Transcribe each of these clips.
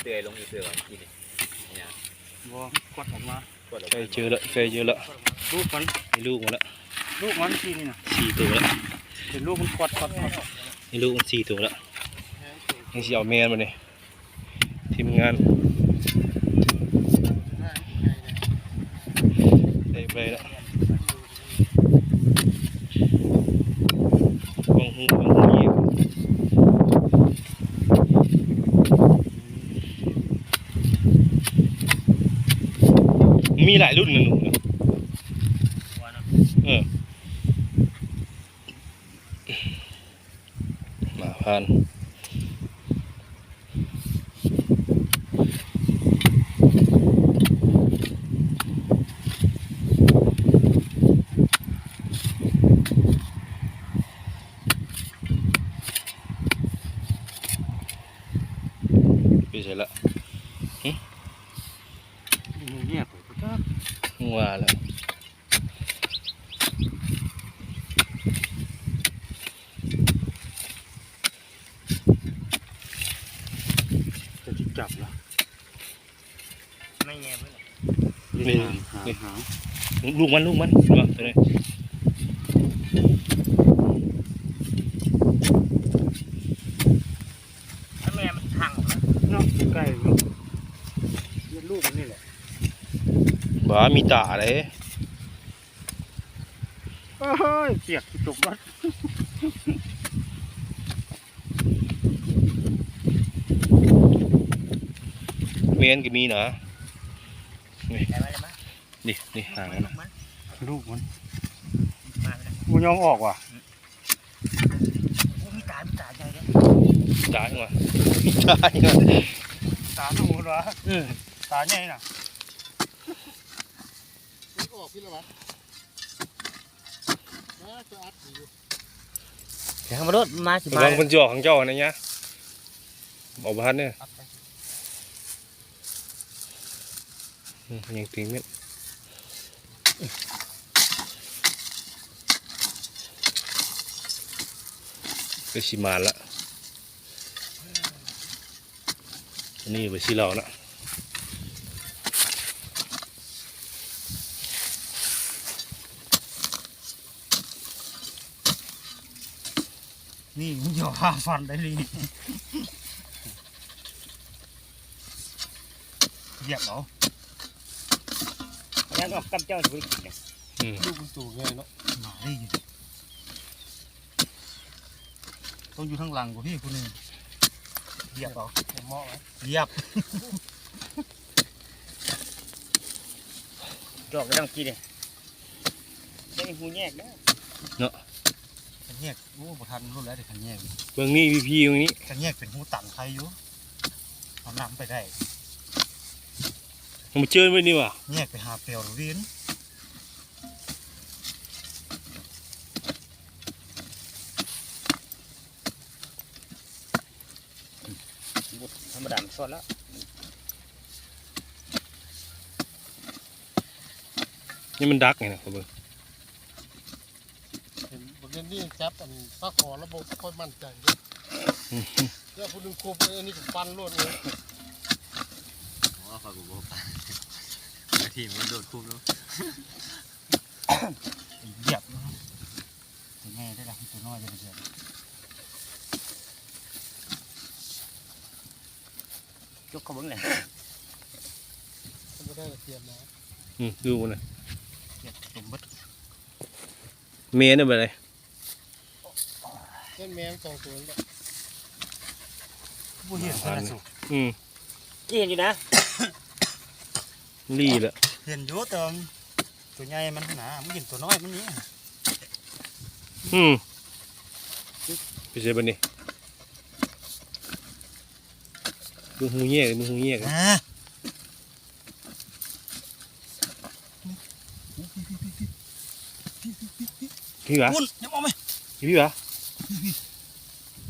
ເລື່ອຍລົງຢູ່ເທື່ອວ່າກິນນີ້ ບໍ່ ກວດອອກມາ ກວດອອກມາ ໃກ້ເຈີລະ ໃກ້ເຈີລະ ລູກມັນ ມີລູກມັນລະ ລູກມັນທີ່ນີ້ນະ ສີ່ໂຕລະ ເປັນລູກມັນກວດ ກວດ ກວດ ມີລູກມັນສີ່ໂຕລະ ຍັງຊິເອົາແມ່ມັນນີ້ ທີມງານ ໄດ້ ໄດ້ລະ ຫວັງຫູ ຫວັງຫູ ມີຫຼາຍລຸ້ນນະໜູ ເອີ. ມາຜ່ານ ໄປໃສລະ ຫຶ ງຽບ ວ່າລະ. ຈະຊິຈັບລະ ໃນແງ່ເບິ່ງ ນີ້ ຫາງ ຫາງ ນີ້ ຫາງ ລູກມັນ ລູກມັນ ເນາະ ຕົວນີ້ ແມ່ມັນທັງເນາະ ໃກ້ເນາະ ມັນລູກມັນນີ້ແຫຼະ ບໍ່ມີຕາເດ້. ໂອ້ຍ ປຽກຊິຕົກບັດ ແມ່ນກໍມີນະ ນີ້ ນີ້ ນີ້ ຫາງມັນ ລູກມັນ ມາແລ້ວ ບໍ່ຍອມອອກວ່ະ ອືມ ໂອ້ ມີຕາ ມີຕາໃຫຍ່ເດ້ ຕາຫຍັງວະ ຕາຫຍັງວະ ຕາໜູຫວາ ເອີ ຕາໃຫຍ່ນະ. ມັນອອກພີ້ລະວະ ໜ້າຈະອັດດີຢູ່ ເອົາມາໂລດ ມາຊິມາ ລະວັງເພິ່ນຈອກຂອງເຈົ້າຫັ້ນນະຍາ ອອກບໍ່ທັນເດີ ອັດໄປ ອືມ ຍັງຕີເມັດ ກໍຊິມາລະ. ອັນນີ້ໄປຊິເລົ່ານະ ນີ້ມັນຢອກຫ້າພັນໄດ້ນີ້ ຢຽບເອົາ ແລ້ວກໍກັບເຈົ້າບໍ່ໄດ້ກິນນະ ອືມ ລູກມັນໂຕໃຫຍ່ເນາະ ໜາເດ້. ຕ້ອງຢູ່ທາງຫຼັງກວ່າພີ້ຜູ້ໜຶ່ງ ຢຽບເອົາ ເໝາະໄວ້ ຢຽບ ຈອກໄດ້ເມື່ອກີ້ເດ້ ໄດ້ຫູແຍກເດ້ ເນາະ ຄັນແຍກ ໂອ້ ບໍ່ທັນລຸ້ນແລ້ວເດ້ ຄັນແຍກ ເບິ່ງນີ້ ພີ່ໆ ເບິ່ງນີ້ ຄັນແຍກເປັນຫູຕັນໄຄຢູ່ ເອົານຳໄປໄດ້ ມັນເຈີໄວ້ນີ້ຫວາ ແຍກໄປຫາແປວລະເວນ. ບໍ່ທຳມະດາ ມັນຊອດແລ້ວ ນີ້ມັນດັກນີ້ນະ ຂ້ອຍເບິ່ງ ເຫັນບັກເດນນີ້ຈັບອັນປາຄໍແລ້ວບໍ່ຄ່ອຍໝັ້ນໃຈເດ້ ແລ້ວຜູ້ໜຶ່ງຄຸບ ອັນນີ້ກໍປັ່ນໂລດເລີຍ ອໍ ຂ້ອຍກໍບໍ່ປັ່ນ ທີມມັນໂດດຄຸບເນາະ ຢຽບ ຕົວໃຫຍ່ໄດ້ລະ ຕົວນ້ອຍຈະໄປເຊື່ອ ຈົກເຂົາເບິ່ງແຫຼະ ບໍ່ໄດ້ລະກຽມນະ ອືມ ດູນະ ກຽມຕົມເບິດ ແມ່ນບໍ່ໄດ້ ເຫັນແມ່ນສອງຕົວນີ້ແຫຼະ ບໍ່ເຫັນ ອືມ ເຫັນຢູ່ນະ ລີ້ແຫຼະ ເຫັນຢູ່ ແຕ່ວ່າຕົວໃຫຍ່ມັນຫັ້ນນະ ມັນເຫັນຕົວນ້ອຍມັນນີ້ ອືມ ໄປໃສບັດນີ້ ເບິ່ງຫູແຍກ ເບິ່ງຫູແຍກ ອ່າ ພີ້ຫວາ ພຸ້ນ ຍັງອອກໄໝ ພີ້ຫວາ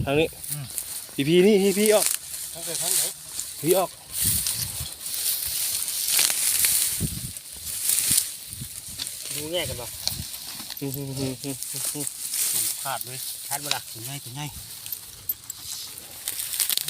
ທາງນີ້ ອືມ ພີ້ ພີ້ ນີ້ ພີ້ ພີ້ອອກ ທາງໃດ ທາງໃດ ພີ້ອອກ ຫູແຍກກັນບໍ່ ອືມ ຂາດເລີຍ ຂາດບໍ່ລະ ຕົວໃຫຍ່ ຕົວໃຫຍ່ ໂອ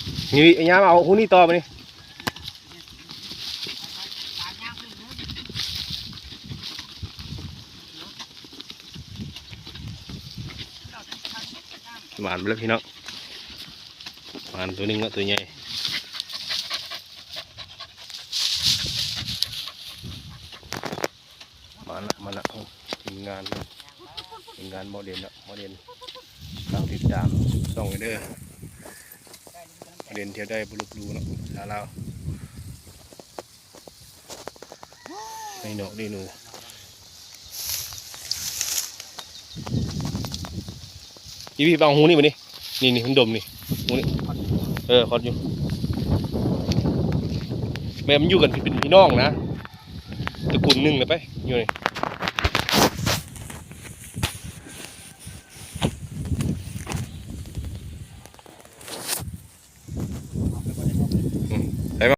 ນີ້ ນີ້ ຍາມເອົາຮູນີ້ຕໍ່ບາດນີ້. ໝານໄປແລ້ວພີ່ນ້ອງ ໝານຕົວໜຶ່ງເນາະ ຕົວໃຫຍ່ ມາລະ ມາລະ ທີມງານ ທີມງານໝໍເດັ່ນເນາະ ໝໍເດັ່ນ ຝາກຕິດຕາມຊ່ອງເດີ ເດັ່ນທ່ຽວໄດ້ບໍ່ລົບຫຼູ່ເນາະ ສາວລາວ ໃນນອກນີ້ໜູ ອີພີບາງຫູນີ້ບັດນີ້ ນີ້ໆ ມັນດົມນີ້ ຫູນີ້ ເອີ ຄອດຢູ່ ແມ່ນມັນຢູ່ກັນເປັນພີ່ນ້ອງນະ ຕະກຸນໜຶ່ງນະໄປ ຢູ່ນີ້